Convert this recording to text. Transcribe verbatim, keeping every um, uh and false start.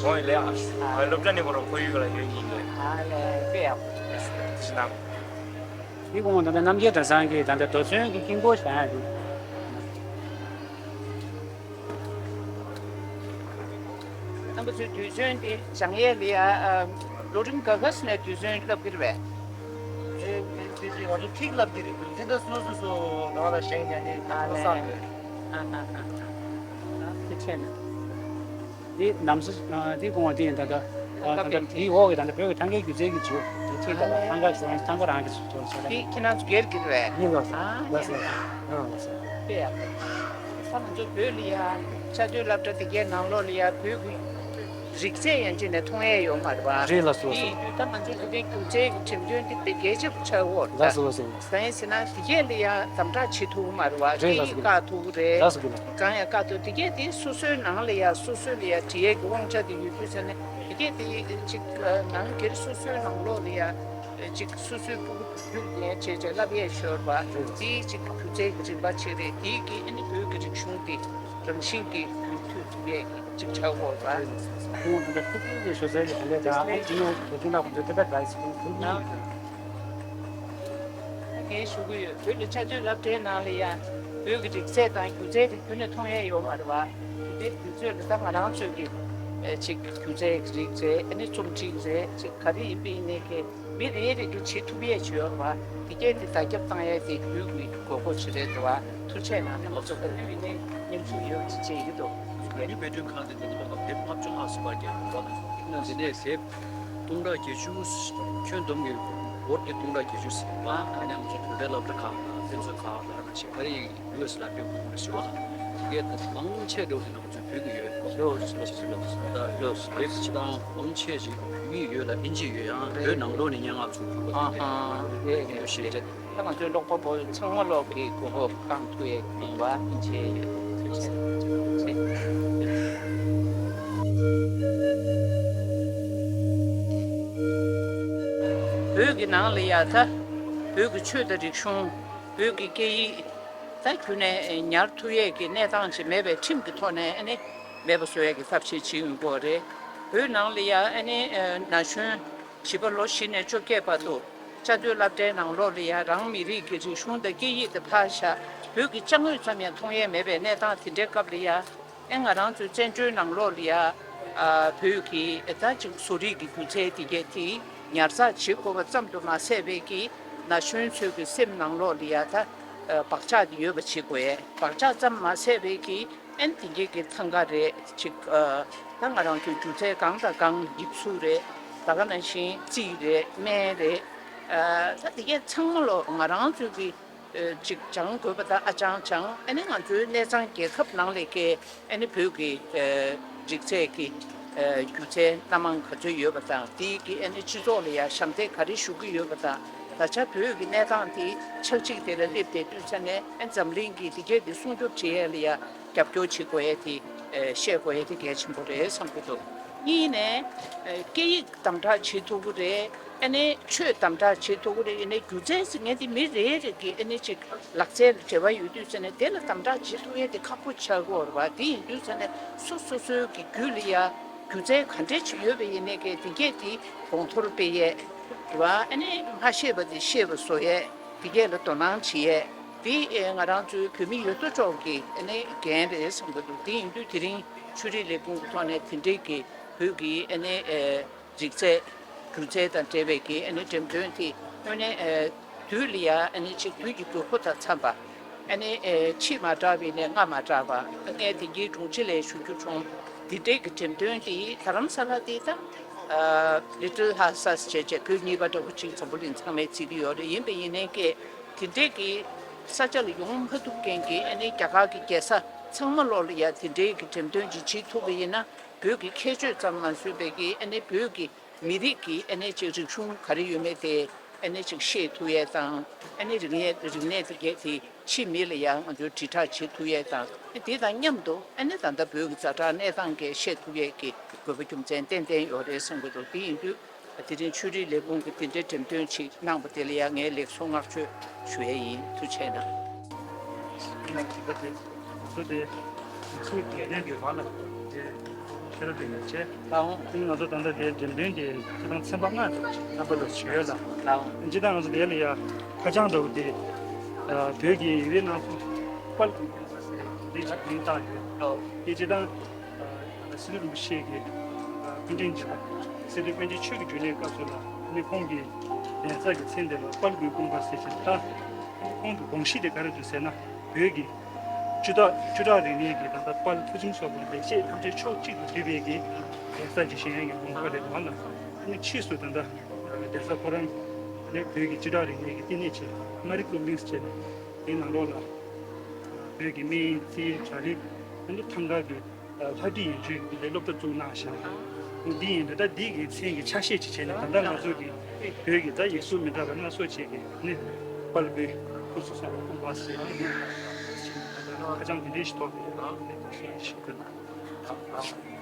ཨོ་ལེ་ཨ། ཨ་སློབ་གྲྭ་ནས་ཁོ་རང་ཁོར་ཡུག་ལ་ཡོད་ཉིན་ལེ། ཨ་ལེ་དཔེ་ཡག་པོ། ཤི་ནམ། འདི་གོང་ད་ལྟ་རྣམ་རྒྱལ་གྲྭ་ཚང་གི་ད་ལྟ་རྡོ་ཚོན་གྱི་དཀྱིལ་འཁོར་བཞེངས་ཡ་འདུག་རྣམ་པ་ཚོས་རྡུལ་ཚོན་དེ་བཞེངས་ཡས་ལ་ཡ། ཨ། ལོ་རིམ་ག་ག་ཙམ་ནས་རྡུལ་ཚོན་བསླབ་ཀྱི་རེད་པས། ང་ཚོ་ཐིག་བསླབ་ཀྱི་རེད། འདི་འདྲ་སོ་སོ་སོ་རང་ལ་བཞེངས་ཉན་ནས་ཨ་ལེ། བསམ་ཡོད། ཨ་ཧ་ཧ་ཧ། དེ་ཆེ་ན། འདི་ནམ་ས་འདི་གོང་འདི་ཡིན་ད་ལྟ། ད་ལྟ་འདིའི་འོག་གི་ད་ལྟ་བོད་ཀྱི་ཐང་གའི་སྒྱུ་རྩལ་གྱི་ཇུས་འདི་ཐིག་ད་ལྟ་ཐང་ག་ཟེར་ཐང་ག་རང་གི་ཟུར་དུ་ཟེར། འདི་ཁྱེད་རང་ཚོ་སྒེར་གྱི་རེད་པས། ཡིན་ལགས་སོ། ཨ་ལགས་སོ། ཨ་ལགས་སོ། དཔེ་ཡག་པོ། ད་ང་ཚོ་བོད་ལ་ཡ་བཅའ་སྡོད་སློབ་གྲྭ་འདི་གའི་ནང་ལོགས་ལ་ཡ་བོད་ཀྱི་རིག་རྩལ་ཡན་ཆད་ནས་མཐོང་ཡས་ཡོད་མ་རེད་པ། རེད་ལགས་སོ། དེ་ཡིན་དུས་ད་ང་ཚོ་འདི་འདྲའི་སྒྱུ་རྩལ་གྱི་འགྲེམས་སྟོན་འདི་དཔེ་གལ་ཆེན་པོ་ཆགས་ཡོད་རེད། ལགས་སོ་ལགས་སོ། གང་ཡིན་ཟེར་ན་འདི་གས་ལ་ཡ་དམ་དྲག་བྱེད་ཐུབ་ཀྱི་མ་རེད་པ། རེད་ལགས་སོ། སྐད་ཡིག་བཀག་ཐུབ་ཀྱི་རེད། ལགས་སོ་ལགས། གང་ཡང་བཀག་ཐུབ། འདི་གས་དེ་སོ་སོའི་ནང་ལ་ཡ་སོ་སོ་ལ་ཡ་འབྲི་ཡས་ཀྱི་དབང་ཆ་དེ་ཡོད་དུས་ཟེར་ནས་འདི་གས་དེ་ཅིག་ནང་སྒེར་སོ་སོའི་ནང་ལོགས་ལ་ཡ། ཅིག་སོ་སོའི་སྤུ་གུ་བུ་རྒྱུད་ལྡན་བྱས་བྱས་བསླབ་ཡས་ཤོར་བ། དེའི་ཅིག་སྒྱུ་རྩལ་གྱི་རིམ་པ་ཅིག་རེད། དེའི་གི་ཨ་ནི་བོད་ཀྱི་རིག་གཞུང་དེ་རང་བཞིན་གྱིས་རྒྱུན་མཐུད་ཐུབ་ཡས་ཅིག་ཆགས་ཡོད་པ། ཁོང་ཚོ་ཐུགས་རྗེ་ཆེ་ཞུ་ས་ཡོད་པ་ལས་ཀྱང་ཨ་ནི་ཡོད་དེ་ཅི་ན་ཁོང་ཚོ་དེ་འདྲ་དགའ་ཞིག་ཐུགས་རྗེ་ཆེ། ངས་ཞུ་གི་ཡོད། བོད་ཀྱི་བཅའ་སྡོད་སློབ་གྲྭའི་ནང་ལ་ཡང་བོད་ཀྱི་རིག་རྩལ་དང་སྒྱུ་རྩལ་དེ་ཁྱོན་ནས་མཐོང་ཡས་ཡོད་མ་རེད་པ། དེ་འདྲའི་དུས་ཚོད་ལ་ད་ང་རང་ཚོས་ཀྱི་ཅིག་སྒྱུ་རྩལ་གྱི་རིགས་རེད། ཨ་ནི་རྩོམ་སྒྲིག་རེད། ཅིག་ག་རེ་ཡིན་པ་ཡིན་ནའི་ཀྱི་མི་རེ་རེ་གིས་བྱེད་ཐུབ་ཡས་ཅིག་ཡོད་རེད་པ། དེ་གས་དེ་བརྡ་ཁྱབ་བཏང་ཡས་དེ་དུས་ཀྱི་དགོས་མཁོ་ཅིག་རེད་འདུག་པ། ཐུགས་རྗེ་ཆེ་གནང་། ང་ཚོ་ག་དུས་ཡིན་ནའི་མཉམ་ཞུགས་ཡོད་ཅེས་བྱེད་ཀྱི་འདུག། ག་ནི་དཔེ་སྐྲུན་ཁང་དེ་འདི་ཐོག་ལ་དེབ་ལྔ་བཅུ་ལྷག་ཙམ་པར་རྒྱག་ཡོད་པ། དེ་ནས་དེབ་སྟོང་ཕྲག་བརྒྱད་ཅུ་ཁྱོན་བསྡོམས་ཀྱི་འབོར་དེ་སྟོང་ཕྲག་བརྒྱད་ཅུ་ཟིན་པ། ཨ་ནི་ང་ཚོ་བོད་པའི་སློབ་གྲྭ་ཁག་དང་དཔེ་མཛོད་ཁག་ལ་ར་ཞིག་ག་རེ་ཡིན། ཡུ་ཨེས་ལ་དཔེ་ཁུངས་རེ་ཞུ་བ་དང་། དེ་གའི་མང་ཆེ་འགྲོ་དེ་ང་ཚོའི་བོད་ཀྱི་ཡོད། ལགས་སོ་ལགས་སོ། ད་ལགས་སོ། དེབ་སྤྱི་བཏང་མང་ཆེ་ཞིག་བོད་ཡིག་ཡོད་ལ་ཨིན་ཇི་ཡོད། ཡང་བོད་ནང་ལོགས་ནས་སྙན་ངག་ཚུར་བསྒྱུར་བ་དེ་ཨ་ཧ་རེད་རེད་རེད། ཤེས་བྱ། ད་ང་ཚོའི་ཀློག་པ་པོ་ཚང་མ་ལོག་གི་གོ་སྐབས་བསྐང་ཐུབ་ཡས་ཡིན་པ་ཨིན་ཇི་ཡོད། བོད་ཀྱི་ནང་ལ་ཡ་ད་བོད་ཀྱི་ཆོས་དང་རིག་གཞུང་། བོད་ཀྱི་སྐད་ཡིག་ད་ཁྱོན་ནས་ཉར་ཐུབ་ཡས་ཀྱི་གནས་སྟངས་ཅིག་མེད་པའི་ཁྲིམས་ཀྱི་ཐོག་ནས་ཨ་ནི་མེད་པ་བཟོ་ཡས་ཀྱི་ཐབས་ཤེས་བྱེད་ཡོང་གི་ཡོད་རེད། བོད་ནང་ལ་ཡ་ཨ་ནི་ན་གཞོན་བྱིས་པ་ལོ་བཞི་ནས་བཅོ་བརྒྱད་བར་དུ་བཅའ་སྡོད་སློབ་གྲྭའི་ནང་ལོགས་ལ་ཡ་རང་མི་རིགས་ཀྱི་རིག་གཞུང་དང་སྐད་ཡིག་དེ་ཕར་བཞག་བོད་ཀྱི་ཅ་དངོས་ཙམ་ཡང་མཐོང་ཡས་མེད་པའི་གནས་སྟངས་དེ་འདྲའི་སྐབས་ལ་ཡ། ཨེ་ང་རང་ཚོའི་བཙན་བྱོལ་ནང་ལོགས་ལ་ཡ། ཨ་བོད་ཀྱི་ད་ཅིག་བཟོ་རིག་གི་སྒྱུ་རྩལ་དེ་གས་དེ་ཉར་ཚགས་བྱེད་དགོས་པ་ཙམ་དུ་མ་ཟད་པའི་གི་ན་གཞོན་ཚོའི་གི་སེམས་ནང་ལོགས་ལ་ཡ་ད་ཨ་བག་ཆགས་དེ་ཡོད་པ་བྱེད་དགོས་ཡས། བག་ཆགས་ཙམ་མ་ཟད་པའི་གི་ཨེན་དེ་གས་ཀྱི་ཐང་ག་རེད་ཅིག་ཨ་ད་ང་རང་ཚོའི་སྒྱུ་རྩལ་གང་དང་གང་ཡིག་གཟུགས་རེད། ད་ག་ནང་བཞིན་རྩིས་རེད། སྨན་རེད། ཨ་ད་དེ་གས་ཚང་མ་ལོ་ང་རང་ཚོའི་གི་ཅིག་སྦྱང་དགོས་པ་དང་ཨ་ཅང་སྦྱང་། ཨ་ནི་ང་ཚོའི་གནས་ཚང་རྒྱལ་ཁབ་ནང་ལས་ཀའི་ཨ་ནི་བོད་ཀྱི་རིག་རྩལ་གྱི་སྒྱུ་རྩལ་སྣ་མང་ག་ཚོད་ཡོད་པ་དང་། དེའི་གི་ཨ་ནི་སྤྱི་ཚོགས་ལ་ཡང་ཞབས་འདེགས་ག་རེ་ཞུ་གི་ཡོད་པ་དང་། ད་ཆ་བོད་ཀྱི་གནས་སྟངས་དེ་ཆག་འཇིག་དེ་ལ་སླེབས་བསྡད་དུས་ཙ་ནས་ཨ་འཛམ་གླིང་གི་དེ་གས་དེ་སྲུང་སྐྱོབ་བྱེད་ཡས་ལ་ཡང་རྒྱབ་སྐྱོར་བྱེད་དགོས་ཡས་དེ་ཤེས་དགོས་ཡས་དེ་གལ་ཆེན་པོ་རེད་བསམ་གྱི་འདུག། གཉིས་ནས་སྐད་ཡིག་དམ་དྲག་བྱེད་ཐུབ་ཀྱི་རེད། ཨ་ནི་ཆོས་དམ་དྲག་བྱེད་ཐུབ་ཀྱི་རེད། ཡིན་ནའི་སྒྱུ་རྩལ་ཟེར་མཁན་དེ་མི་རེ་རེ་གི་ཨ་ནི་ཅིག་ལག་རྩལ་ལ་འབྲེལ་བ་ཡོད་དུས་ཟེར་ནས་དེ་ལ་དམ་དྲག་བྱེད་ཐུབ་ཡས་དེ་ཁག་པོ་ཆགས་ཀྱི་ཡོད་རེད་པ། དེ་ཡིན་དུས་ཟེར་ནས་སོ་སོ་སོའི་གི་རྒྱུད་ལ་ཡ་སྒྱུ་རྩལ་ག་འདྲས་ཅིག་ཡོད་པ་ཡིན་ནའི་གི་དེ་གས་དེ་གོང་མཐོར་སྤེལ་ཡས་རེད་པ། ཨ་ནི་མ་ཤེས་པ་དེ་ཤེས་པ་བཟོ་ཡས། དེ་གས་ལ་དོ་སྣང་བྱེད་ཡས་དེ་ང་རང་ཚོའི་བོད་མི་ཡོད་དོ་ཅོག་གི་ཨ་ནི་འགན་རེད་བསམ་གྱི་འདུག། དེ་ཡིན་དུས་དེ་རིང་ཆོས་རིག་ལས་ཁུངས་ཀྱི་ཐོག་ནས་དེ་འདྲས་ཀྱི་བོད་ཀྱི་ཨ་ནི་ཨེ། རིག་རྩལ། སྒྱུ་རྩལ་དང་འབྲེལ་བའི་གི་ཨ་ནི་འགྲེམས་སྟོན་དེ་དངོས་གནས་ཨེ། དུས་ལ་ཡ་ཨ་ནི་ཅིག་དུས་ཀྱི་དགོས་མཁོ་དང་འཚམས་པ། ཨ་ནི་ཨེ། ཕྱིས་མ་དྲགས་པའི་ནས་སྔ་མ་དྲགས་པ། ངས་དེང་གི་དྲུང་ཆེ་ལ་ཞུ་རྒྱུ་བྱུང་། འདི་འདྲའི་གི་འགྲེམས་སྟོན་དེ་རྡ་རམ་ས་ལ་དེ་ད་ལི་ཊལ་ལྷ་ས་ཟེར་བྱས་བོད་གཉིས་པ་འདྲ་བོ་ཅིག་འཛམ་བུ་གླིང་ཚང་མས་བརྩི་གི་ཡོད་རེད། ཡིན་པ་ཡིན་ནའི་ཀྱེ་དེ་འདྲའི་གི་ས་ཆ་ལ་ཡོང་མ་ཐུབ་མཁན་གྱི་ཨ་ནི་རྒྱ་གར་གྱི་རྒྱལ་ས་ཚང་མ་ལོག་ལ་ཡ་དེ་འདྲའི་གི་འགྲེམས་སྟོན་ཅིག་བྱེད་ཐུབ་པ་ཡིན་ན། བོད་ཀྱི་ཁྱད་ཆོས་ཙམ་མ་བཟོས་པའི་གི་ཨ་ནི་བོད་ཀྱི་མི་རིགས་ཀྱི་ཨ་ནི་ཅིག་རིག་གཞུང་ག་རེ་ཡོད་མེད་དེ་ཨ་ནི་ཅིག་ཤེས་ཐུབ་ཡས་དང་། ཨ་ནི་རིག་གནས་རིག་གནས་དེ་གས་དེ་ཕྱི་མི་ལ་ཡང་ང་ཚོས་དྲིལ་བསྒྲགས་བྱེད་ཐུབ་ཡས་དང་། ཨ་དེ་དང་མཉམ་དུ་ཨ་ནི་ད་ལྟ་བོད་ཀྱི་ཛ་དྲག་གནས་སྟངས་གས་ཤེས་ཐུབ་ཡས་ཀྱི་དགོས་པ་རྒྱུ་མཚན་ཏན་ཏན་ཡོད་རེད་བསམ་གྱི་འདུག། དེ་ཡིན་དུས་དེ་རིང་ཆོས་རིག་ལས་ཁུངས་ཀྱི་དེ་འདྲའི་འགྲེམས་སྟོན་ཞིག་གནང་བ་དེ་ལ་ཡང་ངས་ལེགས་སོ་བསྔགས་བརྗོད་ཞུ་ཡས་ཡིན། ཐུགས་རྗེ་ཆེ་གནང་། ཚོ་དེ་ཚོ་དེ་ཚོ་དེ་ནས་གི་བ་ལ་དེ་ ཁྱེད་རང་དེ་ནས་བྱས། ལའོ། དེ་ང་ཚོ་ད་ལྟ་དེའི་འགྲེམས་སྟོན་དེ་སྤྱིར་བཏང་ཚན་པ་ལྔ་རྣམ་པ་ལ་ཞུས་ཡོད་ལ། ལའོ། སྤྱིར་བཏང་ང་ཚོ་དེ་ལ་ཡ་ཁ་བྱང་འདྲ་བོ་དེ་བོད་ཀྱི་ཡིག་རིགས་ནང་དུ་དཔལ་གྱི་དཔལ་ཟེར་དེ་ཅིག་མིང་བཏགས་ཡོད། ལའོ། དེ་སྤྱིར་བཏང་སི་ཏུ་རིན་པོ་ཆེ་གི་པཎ་ཌི་ཏ་ཡིན་པ། སི་ཏུ་པཎ་ཆེན་ཆོས་ཀྱི་འབྱུང་གནས་སྐབས་སུ་ལ་ནི་ཁོང་གི་གདན་ས་གི་མཚན་དེ་ལ་དཔལ་གྱི་སྐུ་འཕང་ཟེར་ཞིང་། ད་ཁོང་གི་དགོངས་གཞི་དེ་ག་རེ་འདུག་ཟེར་ན། བོད་ཀྱི་བཅུ་ཕྲག་བཅུ་ཕྲག་རིག་གནས་ཀྱི་ད་ལྟ་དཔལ་ཕུན་སུམ་ཚོགས་པའི་ལེགས་བཤད་ཐམས་ཅད་ཕྱོགས་གཅིག་ཏུ་བསྡུས་པའི་གི་གདན་ས་ཅིག་བཞེངས་ཡག་གི་དགོངས་པ་རེད་འདུག་ལ། ཨ་ནི་ཕྱིས་སུ་ད་ལྟ་གདན་ས་ཁོ་རང་ནས་བོད་ཀྱི་བཅུ་ཕྲག་རིག་གནས་ཀྱི་བསྟི་གནས་ཆེད་མངའ་རིས་ཀླུ་གླིང་ཟེར་བྱས་ནས་དེའི་ནང་ལོགས་ལ་བོད་ཀྱི་སྨན་རྩིས་གྲྭ་རིགས་ཨ་ནི་ཐང་ག་གི་ལྷ་བྲིས་ཡིག་ཆའི་སློབ་གྲྭ་བཙུགས་གནང་ཞིང་། འདི་ཡིན་ད་ལྟ་འདི་གི་མཚན་གྱི་ཆ་ཤས་ཅིག་བྱས་ནས་ད་ལྟ་ང་ཚོ་གི་བོད་ཀྱི་ད་ཡིག་གཟུགས་མི་འདྲ་བ་སྣ་ཚོགས་ཅིག་གི་ནི་དཔལ་བོད་ཕུན་སུམ་ཚོགས་པ་སྐུ་འབག་ཟེར་ནས་ཁ་བྱང་འདི་འདྲ་ཞིག་ཐོག་ནས་ཞུ་གི།